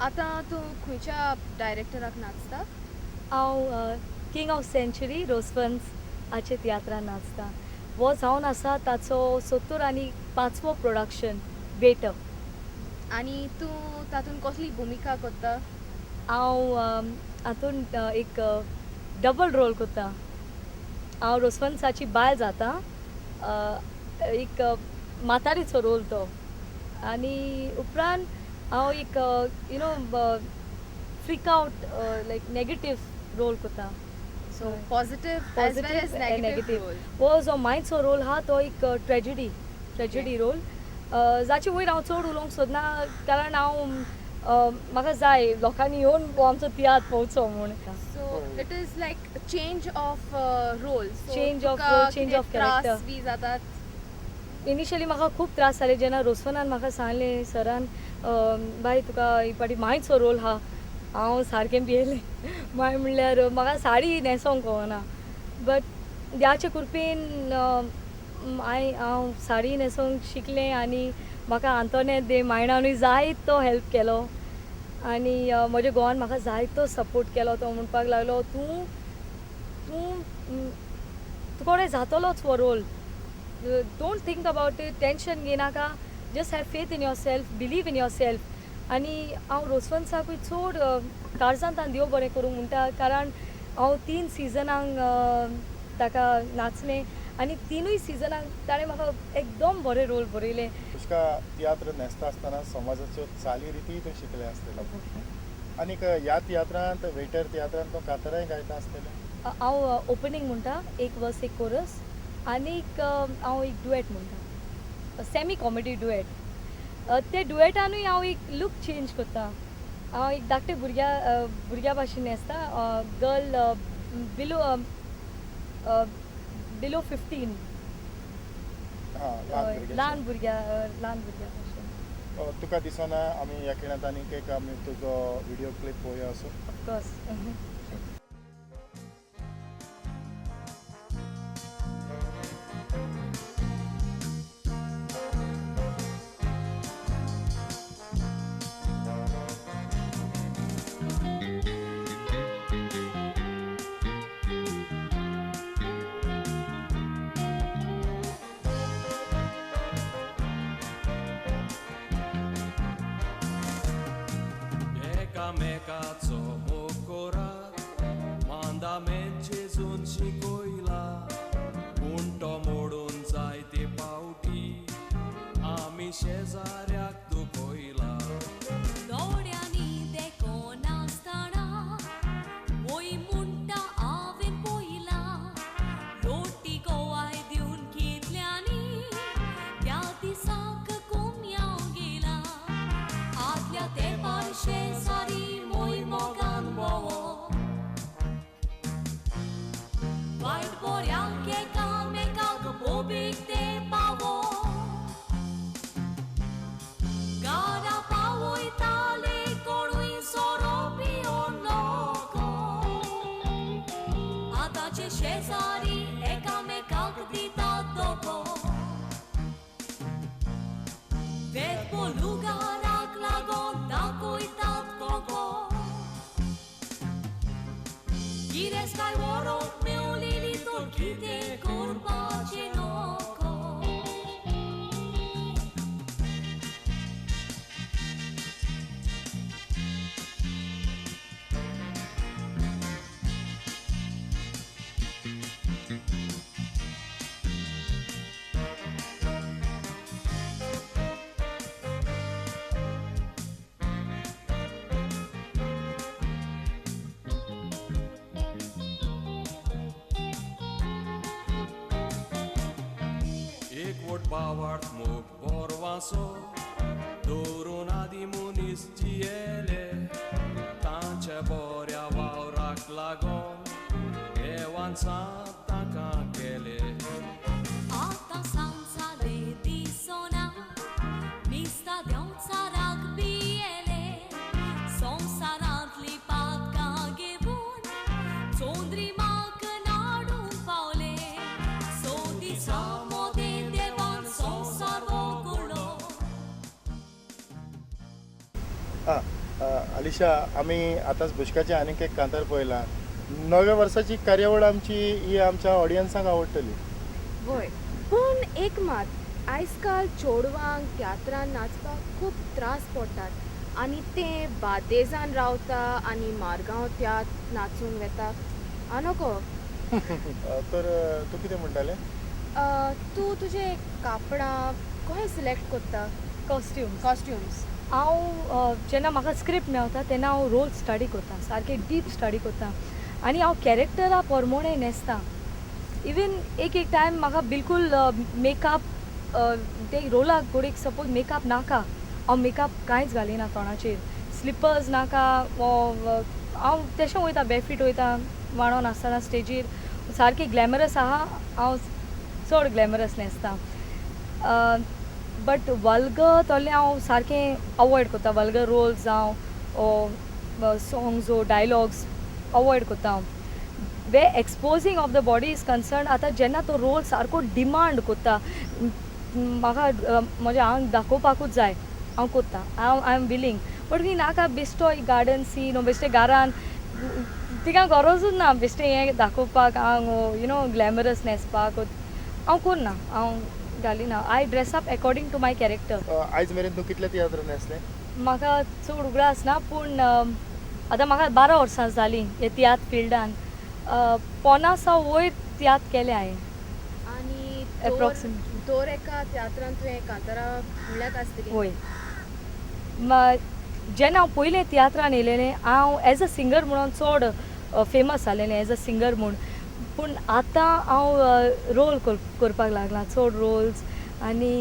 आतां तूं खंयच्या डायरेक्टराक नाचता? हांव किंग ऑफ सेंचुरी रोजफन्स हाचे तियात्रान नाचता. हो जावन आसा ताचो 75वो प्रोडक्शन वेटर. आनी तूं तातूंत कसली भुमिका करता? हांव हातून एक डबल रोल करता. हांव रोजफन्साची बायल जाता, एक म्हातारीचो रोल तो, आनी उपरांत हांव एक you know freak out like negative role करता. So positive as well as negative role. हो जो मांयचो रोल आहा तो एक ट्रेजिडी रोल, जाचे वयर हांव चड उलोवंक सोदना, कारण हांव म्हाका जाय लोकांनी येवन हो आमचो तियात्र पळोवचो म्हूण. So it is like change of role. Change of role, change of character. त्रास बी जातात? इनिशियली म्हाका खूब त्रास जाले जेन्ना रोसफनान म्हाका सांगलें सरान, बाय तुका ही फावटी मांयचो रोल आहा. हांव सारकें भियेलें. माय म्हणल्यार म्हाका साडी न्हेसोंक कळना, बट देवाचे कृपेन हांव साडी न्हेसोंक शिकलें आनी म्हाका आंतोनेत दे मायणानूय जायतो हेल्प केलो आनी म्हज्या घोवान म्हाका जायतो सपोर्ट केलो. तो म्हणपाक लागलो तूं तूं तुका जातलोच हो role, don't think about it, tension घेयनाका, just have faith in yourself, believe in yourself. आनी हांव रोजफन्साकूय चड काळजांत देव बरें करूंक म्हणटा, कारण हांव 3 सिजनांक ताका नाचलें आनी 3 सिजनांक ताणें म्हाका एकदम बरे रोल बरयले. तुका तियात्र न्हेसता आसतना समाजाच्यो चाली रिती तूं शिकलें आसतलें, आनीक ह्या तियात्रांत वेटर तियात्रांत तूं कांतारांय गायता आसतलें? हांव ओपनींग म्हणटा, एक वर्स एक कोरस, आनीक हांव एक डुएट म्हणटा, सेमी कॉमेडी डुएट. ते डुएटानूय हांव एक लूक चेंज करता. हांव एक धाकटे भुरग्या भाशेन न्हेसता, गर्ल बिलो 15, ल्हान भुरग्या भाशेन. तुका दिसना आमी ह्या खिणांत आनीक एक आमी तुजो व्हिडियो क्लिप पळोवया असो? ऑफकोर्स. एकामेकाचो मोग करात, मांदामेन जेजून शिकयला, पूण तो मोडून जायते पावटी आमी शेजाऱ्याक दुखयला. दोळ्यांनी देखनासतना वय म्हणटा हांवें पळयला, रोटी गोवाय दिवन कितल्यांनी त्या दिसाक कोमयाव गेला. आदल्या तेंपार शेजारी मोय मोगान भोंवो, वायट बऱ्याक एकामेकाक बोबीक ते पावो, घरा पावयताले कोणूय सोरो पिवन नको. आतांचे शेजारी एकामेकाक दितात धोको, वेत बोलुगाराक लागोन दाखयतात कोको, गिरेस्ताय व्हरोंक मेवलेली तर कितें करपाचें नको. एकवट बावार्थ मोग बोरवासो दवरून आदी मनीस जियेले, तांच्या बऱ्या वावराक लागोन देवान साथ तांकां केले. आतां सांजाले दिसना, निस्ता देंवचाराक भियेले, संवसारांतली पातकां घेवन चंद्रिमाक नाडूंक पावले. सो दिसा मोदें देवान संवसार वगळ्ळो. अलिशा, आमी आतांच बुशकाचें आनीक एक कांतार पळयलां. नव्या वर्साची कार्यावळ आमची ही आमच्या ऑडियन्साक आवडटली. वय, पूण एक मात, आयज काल चेडवांक तियात्रान नाचपाक खूब त्रास पडटात आनी ते बादेजान रावता आनी मारगांव तियात्र नाचूंक वेता आनको. तर तूं कितें म्हणटालें? तूं तुजें कापडां कशें सिलेक्ट करता? कॉस्ट्युम्स? कॉस्ट्युम्स. हांव जेन्ना म्हाका स्क्रिप्ट मेवता तेन्ना हांव रोल स्टडी करता, सारकें डीप स्टडी करता आनी हांव कॅरेक्टरा प्रमाणें न्हेसता. इवन एक एक टायम म्हाका बिलकूल मेकअप ते रोलाक घोडेक सपोज मेकअप नाका, हांव मेकअप कांयच घालिना तोंडाचेर, स्लिपर्स नाका, हांव तशें वयता, बेफीट वयता वाणोन आसतना स्टेजीर. सारकें ग्लॅमरस आहा, हांव चड ग्लॅमरस न्हेसता. बट वल्गर तोल्लें हांव सारकें अवॉयड करता. वल्गर रोल्स जावं ओ सोंग्स ओ डायलॉग्स अवॉयड करता हांव. Where exposing of the body is concern, आतां जेन्ना तो रोल सारको डिमांड करता, म्हाका म्हजें आंग दाखोवपाकूच जाय, हांव करता, हांव I am willing. But ही नाका बेश्टो एक गार्डन सीन ओ बेश्टें घरान तिका गरजूच ना बेश्टें हें दाखोवपाक आंग you know glamorous न्हेसपाक हांव करना, हांव घालिना. I dress up according to my character. आयज मेरेन तूं कितले तियात्र न्हेसलें? म्हाका चड उगडास ना, पूण आतां म्हाका 12 वर्सां जालीं हे तियात्र फिल्डान. 50 वयर तियात्र केले हांवें. आनी एप्रॉक्सिमेटली दर एका तियात्रान तुवें कांतारां म्हणल्यात आसतली? वय, जेन्ना हांव पयलें तियात्रान येयलेलें, हांव एज अ सिंगर म्हणून चड फेमस जालेलें एज अ सिंगर म्हूण. पूण आतां हांव रोल करपाक लागलां, चड रोल्स आनी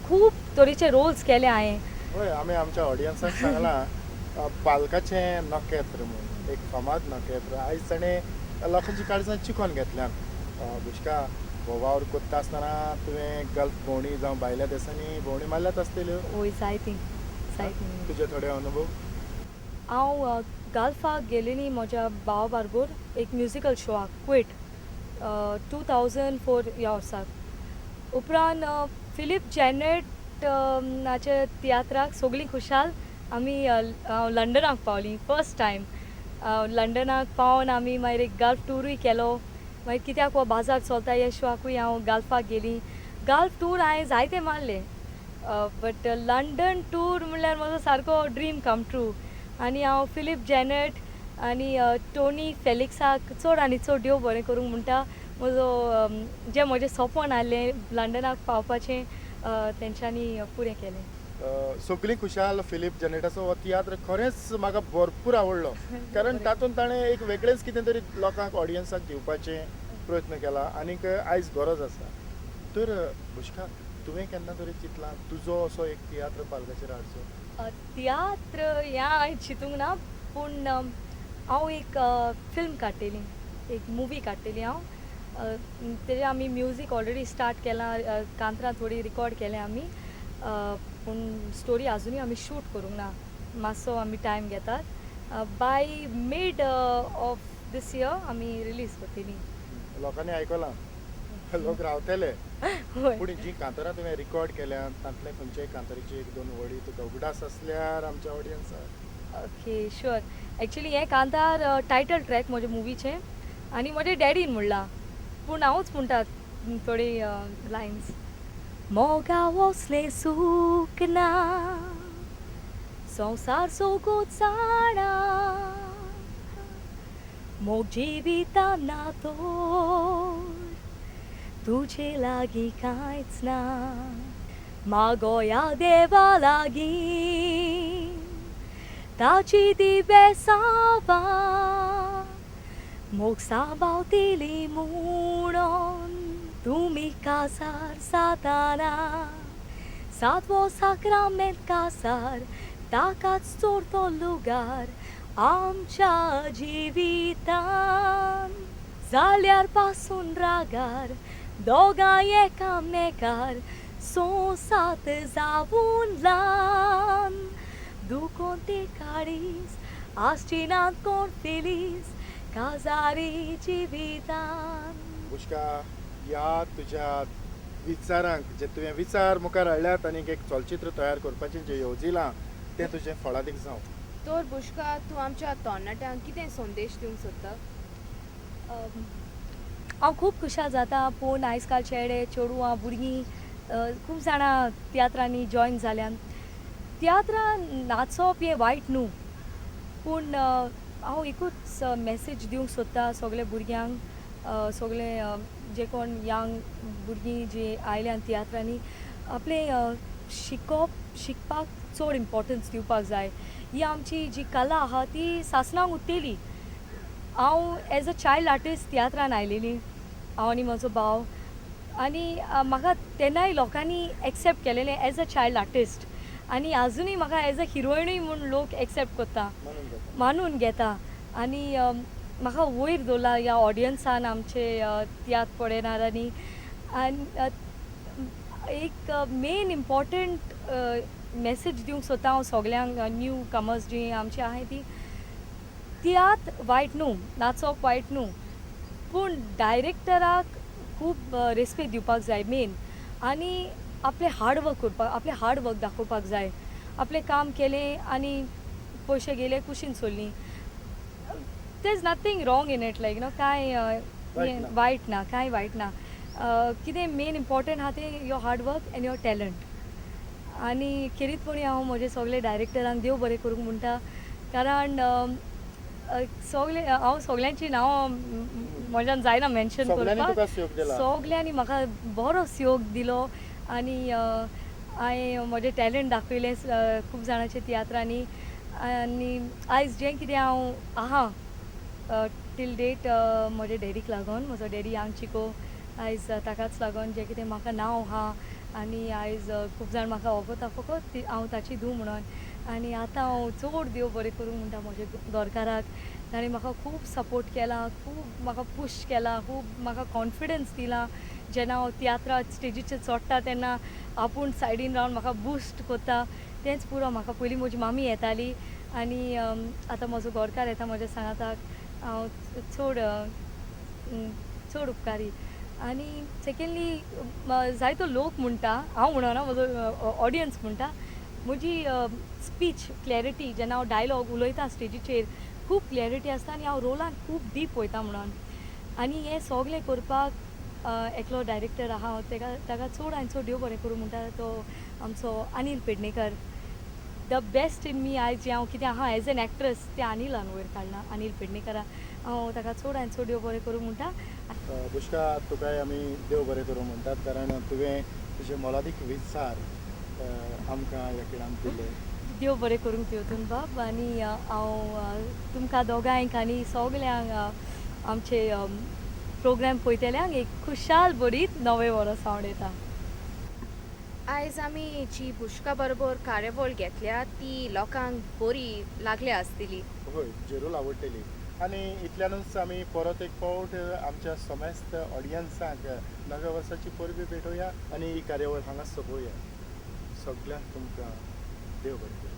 खूब तरेचे रोल्स केले हांवें. हय, आमी आमच्या ऑडियन्साक सांगलां, पालकाचें नखेत्र म्हूण एक फामाद नखेत्र आयज ताणें लोकांची काळजां चिकोन घेतल्यात. बुशका, हो वावर करता आसतना तुवें गल्फ भोंवडी जावं भायल्या देशांनी भोंवडी मारल्यात आसतल्यो? वय, जायती जायती. तुजे थोडे अनुभव? हांव गल्फाक गेलेली म्हज्या भावा बरोबर एक म्युजिकल शोआक, क्वेट, 2004 ह्या वर्साक. उपरांत फिलीप जॅनेट हाच्या तियात्राक सगळीं खुशाल आमी हांव लंडनाक पावलीं फर्स्ट टायम. लंडनाक पावन आमी मागीर एक गल्फ टुरूय केलो. मागीर कित्याक हो बाजार चलता ह्या शोआकूय हांव गल्फाक गेली. गल्फ टूर हांवें जायते मारले, बट लंडन टूर म्हणल्यार म्हजो सारको ड्रीम कम ट्रू. आनी हांव फिलीप जॅनेट आनी टोनी फेलिक्साक चड आनी चड देव बरें करूंक म्हणटा. म्हजो जें म्हजें सपन आहलें लंडनाक पावपाचें, तेंच्यांनी पुरें केलें. सगळीं खुशाल फिलीप जॅनेटाचो हो तियात्र खरेंच म्हाका भरपूर आवडलो, कारण तातूंत ताणें एक वेगळेंच कितें तरी लोकांक ऑडियन्साक दिवपाचें प्रयत्न केला आनीक आयज गरज आसा. तर बुशका, तुवें केन्ना तरी चिंतलां तुजो असो एक तियात्र पालकाचेर हाडचो? तियात्र ह्या हांवें चिंतूंक ना, पूण हांव एक फिल्म काडटेली, एक मुवी काडटेली हांव. तेजें आमी म्युजीक ऑलरेडी स्टार्ट केलां, कांतरां थोडी रिकॉर्ड केलें आमी, पूण स्टोरी आजुनूय आमी शूट करूंक ना, मातसो आमी टायम घेतात. By mid of this year आमी रिलीज करतली. लोकांनी आयकलां, लोक रावतले. हय. पूण जी कांतारां तुवें रिकॉर्ड केल्या तांतले खंयच्याय कांतारीची एक दोन वळी तुका उगडास आसल्यार आमच्या ऑडियन्साक? Okay, sure. एक्चुली हें कांतार टायटल ट्रॅक म्हजे मुवीचें आनी म्हजे डॅडीन म्हणलां, पूण हांवूच म्हणटा थोडी लायन्स. मोगा वसलें सूख ना, संवसार सोगोत जाणा, मोग जिविता ना तोर तुजे लागीं कांयच ना, मागोया देवा लागीं ताची ती बेसांवां, मोग सांबावतली म्हणून तुमी कासार जाताना, सातवो साक्रामेंत कासार ताकाच चोरतो लुगार आमच्या जिवितान, जाल्यार पासून रागार दोगांय एकामेकार सोंसात जावन ल्हान, दुखोन ते काळीज आसची नात कोण फिलीज काजारी जिवितान. बुशका, ह्या तुज्या विचारांक जे तुवें विचार मुखार हाडल्यात आनी एक चलचित्र तयार करपाचें जें येवजिलां, तें तुजें फळादीक जावं. तर बुश्का, तूं आमच्या तरणाट्यांक कितें संदेश दिवंक सोदता? हांव खूब खुशाल जाता पळोवन आयज काल चेडे चेडवां भुरगीं खूब जाणां तियात्रांनी जॉयन जाल्यान. तियात्रान नाचप हें वायट न्हू, पूण हांव एकूच मॅसेज दिवंक सोदता सगल्या भुरग्यांक, सगळे जे कोण यंग भुरगीं जी आयल्यान तियात्रांनी, आपलें शिकप शिकपाक चड इम्पोर्टन्स दिवपाक जाय. ही आमची जी कला आहा ती सासणाक उरतली. हांव एज अ चायल्ड आर्टिस्ट तियात्रान आयलेली, हांव आनी म्हजो भाव, आनी म्हाका तेन्नाय लोकांनी एक्सेप्ट केलेलें एज अ चायल्ड आर्टिस्ट, आनी आजुनूय म्हाका एज अ हिरोइनूय म्हूण लोक एक्सेप्ट करता, मानून घेता. आनी म्हाका वयर दवरला ह्या ऑडियन्सान आमचे तियात्र पळयणाऱ्यांनी. आनी एक मेन इम्पोर्टंट मॅसेज दिवंक सोदता हांव सगल्यांक न्यू कमर्स जी आमची आहाय ती, तियात्र वायट न्हू, नाचप वायट न्हू, पूण डायरेक्टराक खूब रेस्पेद दिवपाक जाय मेन, आनी आपलें हार्डवर्क करपाक, आपलें हार्डवर्क दाखोवपाक जाय. आपलें काम केलें आनी पयशे गेले कुशीन सोडली, there is nothing wrong in it, like no कांय वायट ना, कांय वायट ना. कितें मेन इम्पोर्टंट आहा तें your hard work and your talent. आनी खेरीतपणी हांव म्हजे सगळे डायरेक्टरांक देव बरें करूंक म्हणटा, कारण सगळे हांव सगळ्यांची नांवां म्हज्यान जायना मेन्शन करपाक, सगळ्यांनी म्हाका बरो सहयोग दिलो आनी हांवें म्हजें टॅलंट दाखयलें खूब जाणांच्या तियात्रांनी. आनी आयज जें कितें हांव आहा टील डेट म्हजे डॅडीक लागून, म्हजो डॅडी यांग चिको, आयज ताकाच लागून जें कितें म्हाका नांव आहा आनी आयज खूब जाण म्हाका वळखता फकत हांव ताची धूव म्हणून. आनी आतां हांव चड देव बरें करूंक म्हणटा म्हज्या घरकाराक, ताणें म्हाका खूब सपोर्ट केला, खूब म्हाका पूश केला, खूब म्हाका कॉन्फिडन्स दिला. जेन्ना हांव तियात्राक स्टेजीचेर चडटा तेन्ना आपूण सायडीन रावन म्हाका बुस्ट करता, तेंच पुरो म्हाका. पयलीं म्हजी मामी येताली आनी आतां म्हजो घरकार येता म्हज्या सांगाताक, हांव चड चड उपकारी. आनी सेकेंडली जायतो लोक म्हणटा, हांव म्हणना, म्हजो ऑडियन्स म्हणटा, म्हजी स्पीच क्लॅरिटी जेन्ना हांव डायलॉग उलयता स्टेजीचेर खूब क्लॅरिटी आसता आनी हांव रोलान खूब डीप वयता म्हणून. आनी हें सगळें करपाक एकलो डायरेक्टर आहा, हांव ताका चड आनी चड देव बरें करूं म्हणटा, तो आमचो Anil Pednekar. The best in me आयज जें हांव कितें आहा एज एन एक्ट्रस तें अनिलान वयर काडलां, अनिल पेडणेकरान. हांव ताका चड आनी चड देव बरें करूं म्हणटा. बुश्का, तुकाय आमी देव बरें करूं म्हणटात, कारण तुवें तुजे मोलादीक विचार आमकां ह्या खिणाक दिले. देव बरें करूंक तेवतून बाब. आनी हांव तुमकां दोगांयक आनी सगल्यांक आमचे प्रोग्राम पळयतल्यांक एक खुशाल बरीत नवें वर्स आवडयता. आयज आमी जी बुश्का बरोबर कार्यावळ घेतल्या ती लोकांक बरी लागल्या आसतली. हय, जरूर आवडटली. आनी इतल्यानूच आमी परत एक फावट आमच्या समेस्त ऑडियन्सांक नव्या वर्साची परबी भेटोवया आनी ही कार्यावळ हांगा सोंपोवया. सगल्यांक तुमकां देव बरें करूं.